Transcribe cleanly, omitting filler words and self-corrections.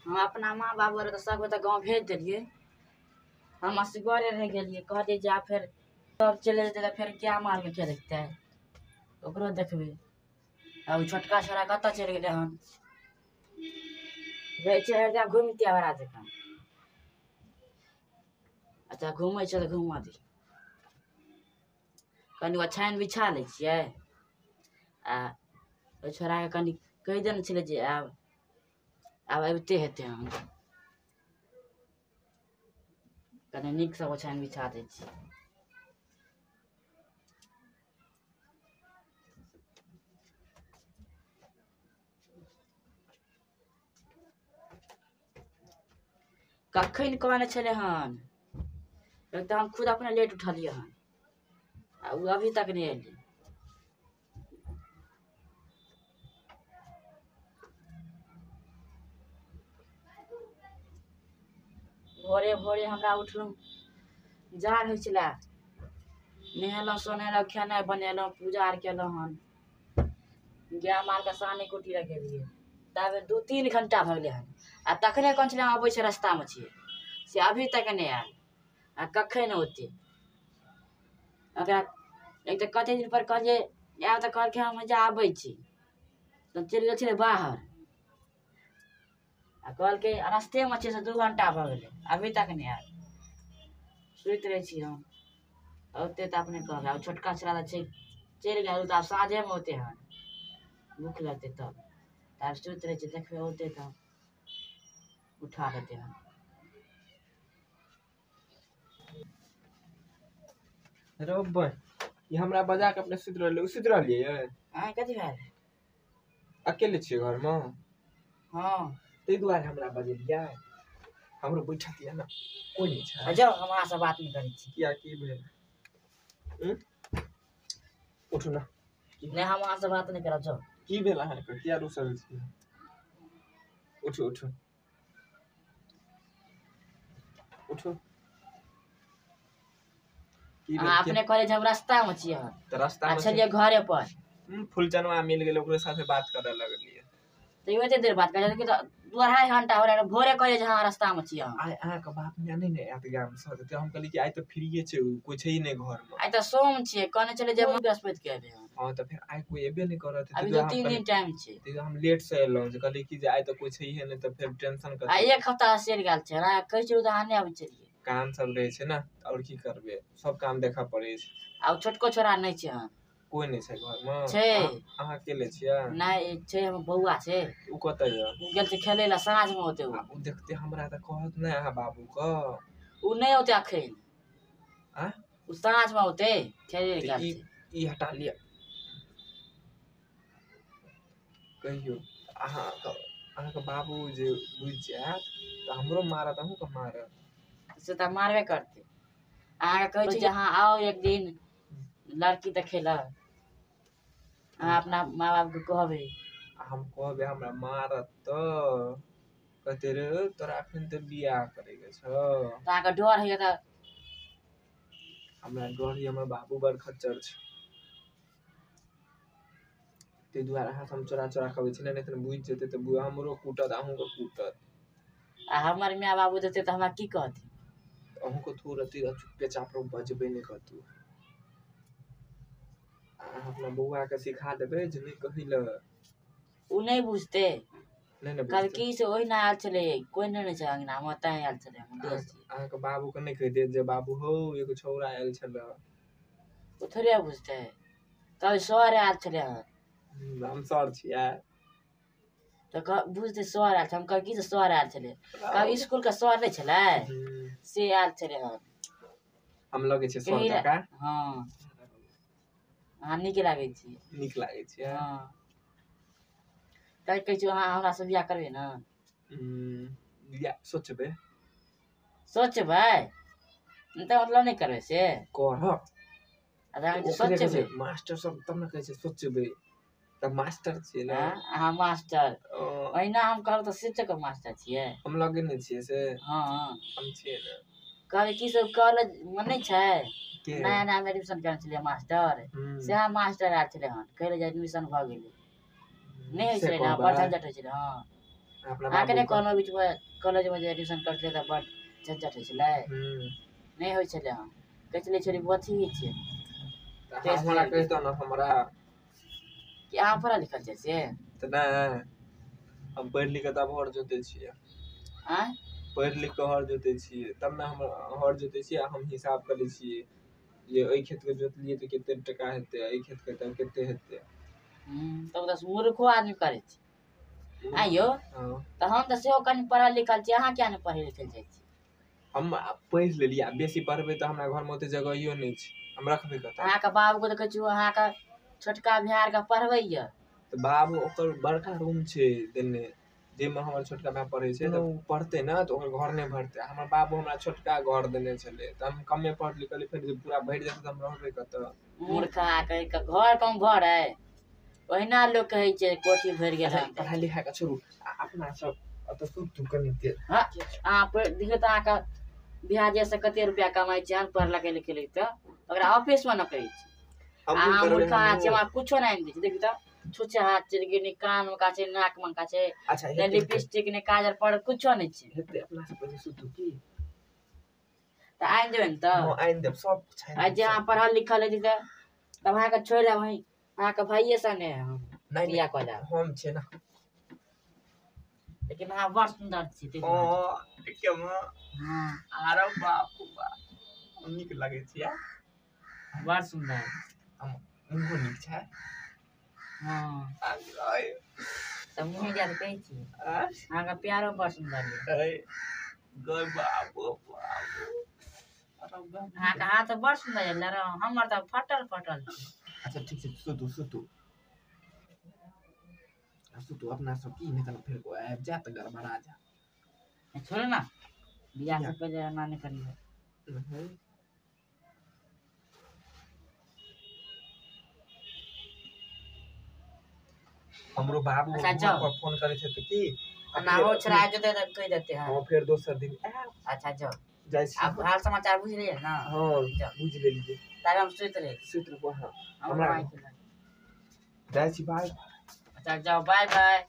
हम अपना माँ बाबू आर सब तऽ गाँव भेज देलियै, हम असगरे रहि गेलियै। कहलियै जे आब फेर सब चलि जेतै तऽ फेर गाय मालके के देखतै, ओकरो देखबै। आ ओ छोटका छोरा कतऽ चलि गेलै हन? रहै छै हरदम घुमिते आवारा जकाँ। अच्छा घुमै छै तऽ घूमऽ दही, कनि ओछाइन बिछा लै छियै। आ ओहि छोड़ाके कनि कहि देने छलै जे आब आब अबिते हेतै हन, कनि नीकसँ ओछाइन बिछा दै छियै। कखन कहने छलै हन, एक तऽ हम खुद अपने लेट उठलियै हन आ ओ अभी तक नहि एलै। भोरे भोरे हमरा उठलहुँ, जाड़ होइ छलै, नहेलहुँ सोनेलहुँ, खेनाइ बनेलहुँ, पूजा आर केलहुँ हन, गाय मालके सानी कुटी लगेलियै, ताबे 2-3 घंटा भऽ गेलै हन। आ तखने कहने छलै हम अबै छै रस्तामे छियै, से अभी तक नहि आयल आ कखन औतै। ओकरा एक तऽ कते दिन पर कहलियै आयब तऽ कहलकै हम जा आबै छी, तऽ चलि गेल छलै बाहर आ कहलकै रस्तेमे छियै, से 2 घंटा भऽ गेलै अभी तक नहि आयल। सुति रहै छी हम, औतै तऽ अपने कहबै। आब छोटका छोरा तऽ छै चलि गेल, तऽ आब साँझेमे औतै हन, भूख लगतै तब। तऽ आब सुति रहै छी, देखबै औतै तऽ उठा देतै हन। रे बा, ई हमरा बजा के अपने सुति रहलै, सुति रहलियै? अहाँ कथी भेल? अकेले छियै घरमे? हँ। ताहि दुआरे हमरा बजेलियै? हमरो बैठत यऽ ने, कोइ नहि छै। जाउ, हम अहाँसँ बात नहि करै छी। किया, की भेल? उठू ने। नहि, हम अहाँसँ बात नहि करब, जाउ। की भेल अहाँके? किया रुसल छी? उठू उठू उठू। अहाँ अपने कहलियै जे हम रास्तामे छियै तऽ रास्तामे छलियै घरे पर। फुलचनवा मिल गेलै, ओकरे साथे बात करऽ लगलियै। तऽ एते देर बात करै तऽ 2-2.5 घंटा हो रहै। भोरे कहलियै जे हँ रास्तामे छियै हम। आइ अहाँके बाप माय नहि ने आयत गामसँ, तऽ हम कहलियै कि आइ तऽ फ्रीये छै, कोइ छै नहि घरमे। आइ तऽ सोम छियै, कहने छलियै जे बृहस्पति के एबै। हँ तऽ फेर आइ कोइ एबे नहि करत। अभी 2-3 दिन टाइम छै। ताहि हम लेटसँ एलहुँ, जे कहलियै कि जे आइ तऽ कोइ छैहे नहि, तऽ फेर टेंशन आ 1 हफ्ता सरि गेल छै। अहाँ कहै छलियै तऽ अहाँ नहि आबै छलियै। काम सब रहै छै ने, आओर की करबै, सब काम देखऽ पड़ै छै। आ छोटको छोरा नहि छै हन? कोइ नहि छै घरमे? छै। अहाँ अकेले छियै? नहि छै, हमर बौआ छै। ओ कतऽ यऽ? ओ गेल छै खेलै लए, साँझमे औतै ओ। ओ देखतै हमरा तऽ कहत नहि अहाँ बाबूके? ओ नहि औतै अखन। आँ? ओ साँझमे औतै, खेलै लए गेल छै। ई हटा लिअ। कहियौ, अहाँके बाबू जे बुझि जायत तऽ हमरो मारत, अहूँके मारत। से तऽ मारबे करतै। अहाँके कहै छी जे अहाँ आउ एक दिन लड़की देखै लए, अहाँ अपना माँ बापके कहबै। हम कहबै हमरा मारत तऽ कहतै रे तोरा एखन तऽ बियाह करैके छौ। तऽ अहाँके डर होइए तऽ? हमरा डर होइए, हमर बाबू बड़ खच्चर छै, ताहि दुआरे अहाँसँ हम चोरा चोरा कऽ अबै छी, नहि तऽ बुझि जेतै तऽ हमरो कूटत अहूँके कूटत। आ हमर माय बाबू देतै तऽ हमरा की कहतै? अहूँके थोड़ अथी चुप्पे चाप रहू, बजबै नहि कतहु। अहाँ अपना बौआके सिखा देबै जे नहि कहै लए। ओ नहि बुझतै। नहि ने? कहलकै से ओहिना आयल छलै, कोइ नहि ने छै अङ्गनामे, तैं आयल छलै हमर दोस्त। अहाँके बाबूके नहि कहि देत जे बाबू हौ एगो छौड़ा आयल छलै? ओ थोड़े बुझतै। तब सर आयल छलै हन। हम सर छियै? तऽ बुझतै सर आयल छै। हम कहब की जे सर आयल छलै, कहब इसकुलके सर नहि छलै से आयल छलै हन। हम लगै छै सर जकाँ? हँ, अहाँ नीक लागै छी। नीक लागै छै? हँ। तैं कहै छी अहाँ हमरासँ बियाह करबै ने? बियाह सोचबै। सोचबै तऽ मतलब नहि करबै से? करब। सोचबै मास्टर सब तब ने कहै छै सोचबै, तऽ मास्टर छियै ने अहाँ? मास्टर ओहिना हम कहब तऽ शिक्षक मास्टर छियै? हम लगे नहि छियै से? हँ हम छियै ने। कहबै की सब कॉलेजमे नहि छै नया नयामे एडमिशन केने छलियै मास्टर, सएह मास्टर आयल छलै हन, कहै जे एडमिशन भऽ गेलै। नहि होइ छलै ने, बड़ झंझट होइ छलै। हँ, अपना अहाँके नहि बाबू कहलहुँ बीचमे कॉलेजमे जे एडमिशन करतियै तऽ बड झंझट होइ छलै। नहि होइ छलै। हँ, कहै छलै छोरी अथी होइ छै। तऽ हमरा कहितौ ने हमरा कि अहाँ पढ़ल लिखल छियै से? तऽ नहि, हम पढ़ि लिख कऽ तब हर जोतै छियै। आँय? पढ़ि लिख कऽ हर जोतै छियै तब ने। हम हर जोतै छियै आ हम हिसाब करै छियै जे एहि खेतके जोतलियै तऽ कते टका हेतै, एहि खेतके तऽ कते हेतै। तब तऽ मूर्खो आदमी करै छै। आँय यौ? हँ। तऽ हम तऽ सेहो कनि पढ़ल लिखल छी, अहाँ किया नहि पढ़ै लिखल जाइ छी? हम पढ़ि लेलियै आ बेसी पढ़बै तऽ हमरा घरमे ओते जगहियो नहि छै, हम रखबै कतऽ? अहाँके बाबूके देखै छी, अहाँके छोटका भाय पढ़बैया। तऽ बाबू ओकर बड़का रूम छै देने, जाहिमे हमर छोटका भाय पढ़ै छै। तऽ ओ पढ़तै ने तऽ ओकर घर नहि भरतै। हमर बाबू हमरा छोटका घर देने छलै तऽ हम कमे पढ़ लिखलियै, फेर जे पूरा भरि जेतै तऽ हम रहबै कतऽ? मूर्खा कहि कऽ घर कम भरै, ओहिना लोक कहै छै कोठी भरि गेल अच्छा, हन। पढ़ाइ लिखाइ के छोड़ू आ अपना सब ओतऽ सुतू कनि देर। हँ, अहाँ देखियौ तऽ अहाँके बिहार जे से कते रुपया कमाइ छै, अहाँ पढ़लकै लिखेलै तऽ ओकरा ऑफिसमे नौकरी छै। हमहूँ अहाँ करबै। मूर्खा छी। हमहूँ। हमरा कुछो नहि आनि दै छै। देखियौ तऽ छुच्छे हाथ चलि गेल, नहि कान मे छै, नाक मे छै। अच्छा, नहि हेतै। लिपस्टिक, नहि काजर पर, कुछो नहि छै। हेतै, अपना सब पहिले सुतू की? तऽ आनि देबै ने तऽ? हँ, आनि देब, सब किछु आनि आ देब जे अहाँ सब। पढ़ल लिखल हेतै तब अहाँके छोड़ि देब, वहीं अहाँके भाइये सने हम नहि। बियाह कऽ लेब। हम छै ने। लेकिन अहाँ बड़ सुन्दर छी ताहि दुआरे। हँ, देखियौ ने। हँ। आरो बाप बाप, नीक लगै छै। बड़ सुन्दर। हम मुँहो नीक छै। हँ, तऽ मुँहे दिया तऽ कहै छी। अहाँके प्यारो बड़ सुन्दर यऽ। गय बाबू बाबू, अरे बाप। अहाँके हाथ बड़ सुन्दर यऽ लरम, हमर तऽ फटल फटल छै। अच्छा, ठीक छै, सुतू सुतू आ सुतू अपना सब की, नहि तऽ फेर कोइ आबि जायत तऽ गड़बड़ा जायत। छोड़ू ने, बियाह से पहिले एना नहि करियौ। नहीं। हमरो बाबू अच्छा, घर जाउ। पर फोन करै छै तऽ की ना हो छोड़ा जेतै तऽ कहि देतै। हँ। हँ, फेर दोसर दिन आयब। अच्छा, जाउ। जाइ छी। आब हाल समाचार बुझि लियै ने। हँ। जाउ। बुझि लेलियै। ताबे हम सुति रहै छी। सुति रहू अहाँ। हमरा जाइ छी, बाय। अच्छा, जाउ, बाय बाय।